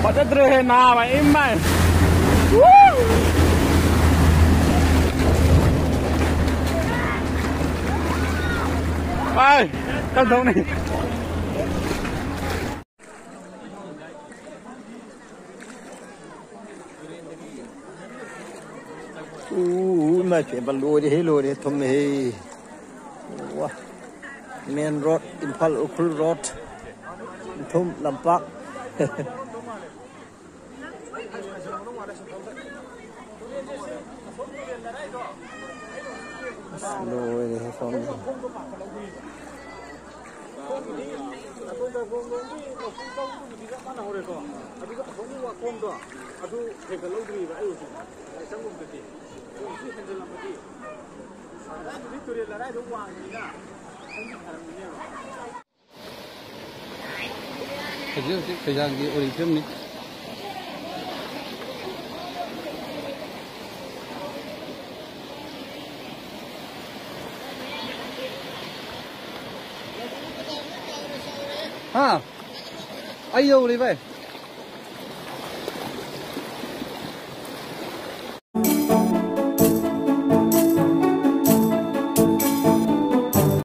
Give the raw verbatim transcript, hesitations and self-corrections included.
ꯐꯖꯗ꯭ꯔꯦꯍꯦ ꯅꯥꯕ ꯏꯃꯥꯏ꯫ ꯑꯥꯏ ꯀꯟꯊꯧꯅꯤ꯫ ꯎ ꯏꯃꯥꯏ ꯄꯦꯝꯕ ꯂꯣꯏꯔꯦꯍꯦ ꯂꯣꯏꯔꯦ ꯊꯨꯝꯃꯦꯍꯦ꯫ ꯋꯥ꯫ ꯃꯦꯟ ꯔꯣꯗ ꯏꯝꯐꯥꯜ ꯎꯈ꯭ꯔꯨꯜ ꯔꯣꯗ꯫ ꯏꯟꯊꯨꯝ ꯂꯝꯄꯥꯛ꯫ ꯑꯁ ꯂꯣꯏꯔꯦꯍꯦ ꯁꯣꯝꯗ꯫ ꯑꯗꯣꯝꯗ ꯒꯣꯡꯒꯣꯡꯒꯤ ꯂꯧꯕꯨꯛ ꯂꯧꯕꯗꯨꯕꯨꯗꯤ ꯆꯞ ꯃꯥꯟꯅꯍꯧꯔꯦꯀꯣ꯫ ꯑꯗꯨꯒ ꯑꯁꯣꯝꯒꯤ ꯋꯥꯈꯣꯡꯗꯣ ꯑꯗꯨ ꯍꯦꯟꯒꯠꯍꯧꯗ꯭ꯔꯤꯕ ꯑꯩ ꯍꯧꯖꯤꯛ ꯉꯁꯥꯏ ꯆꯪꯉꯨꯕꯗꯗꯤ꯫ ꯍꯧꯖꯤꯛꯇꯤ ꯍꯦꯟꯖꯜꯂꯝꯃꯗꯤ ꯑꯗꯨꯗꯤ ꯇꯨꯔꯦꯜ ꯂꯩꯔꯥꯏꯗꯣ ꯋꯥꯡꯉꯤꯅꯤꯅ ꯈꯣꯡꯗꯤ ꯐꯔꯝꯒꯅꯦꯕ꯫ ꯍꯧꯖꯤꯛ ꯍꯧꯖꯤꯛ ꯐꯩꯖꯥꯡꯒꯤ ꯑꯣꯏꯔꯤ ꯐꯤꯕꯝꯅꯤ꯫ ꯍꯥ? ꯑꯩ ꯌꯧꯔꯦ ꯚꯥꯏ꯫